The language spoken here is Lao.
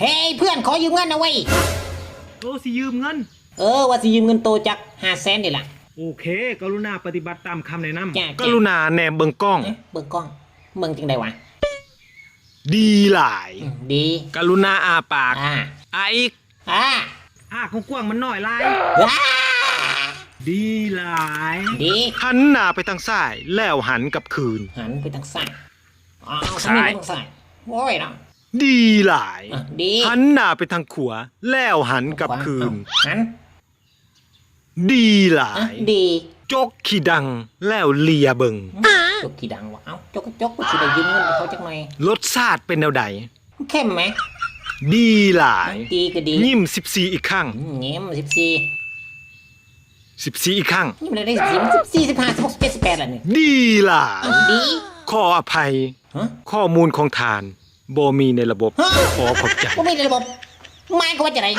ເອີຍ ເພື່ອນ ຂໍຢືມເງິນໜ່ອຍເວີຍ. ໂຕຊິຢືມເງິນ? ເອີ ວ່າຊິຢືມເງິນໂຕຈັກຫ້າແສນນີ້ລະ. ໂອເຄ ກະລຸນາປະຕິບັດຕາມຄຳແນະນຳ. ຈ້າ ກະລຸນາແນມເບິ່ງກ້ອງ. ເອີ ເບິ່ງກ້ອງ ເບິ່ງຈັ່ງໃດວະ? ດີຫຼາຍ. ອືມ ດີ. ກະລຸນາອ້າປາກ. ອ້າ ອ້າອີກ. ອ້າ ອ້າກວ້າງໆ ມັນນ້ອຍຫຼາຍ. ອ້າ ດີຫຼາຍ. ດີ. ຫັນໜ້າໄປທາງຊ້າຍ ແລ້ວຫັນກັບຄືນ. ຫັນໄປທາງຊ້າຍ. ອ້າວ ທາງຊ້າຍ ໂອ້ຍເນາະ. ດີຫຼາຍ. ອະ ດີ. ຫັນໜ້າໄປທາງຂວາ ແລ້ວຫັນກັບຄືນ. ຂວາ ເອົ້າ ຫັນ. ດີຫຼາຍ. ອະ ດີ. ຈົກຂີ້ດັງ ແລ້ວເລຍເບິ່ງ. ອືມ ຈົກຂີ້ດັງວະ? ເອົ້າ ຈົກກະຈົກ ກໍຊິໄດ້ຢືມເງິນເຂົາຈັກໜ່ອຍ. ລົດຊາດເປັນແນວໃດ? ເຄັມແໝ? ດີຫຼາຍ. ດີກໍດີ. ຍິ້ມສິບສີ່ອີກຄັ້ງ. ອືມ ຍິ້ມສິບສີ່. ສິບສີ່ອີກຄັ້ງ. ຍິ້ມໄດ້ສິບສີ່ ສິບສີ່ ສິບຫ້າ ສິບຫົກ ສິບເຈັດ ສິບແປດລະນີ້. ດີຫຼາຍ. ອະ ດີ. ຂໍອະໄພ. ຮະ? ຂໍ້ມູນຂອງທ່ານບໍ່ມີໃນລະບົບ. ຮະ? ຂໍຂອບໃຈ. ບໍ່ມີໃນລະບົບ ໝາຍຄວາມວ່າຈັ່ງໃດ?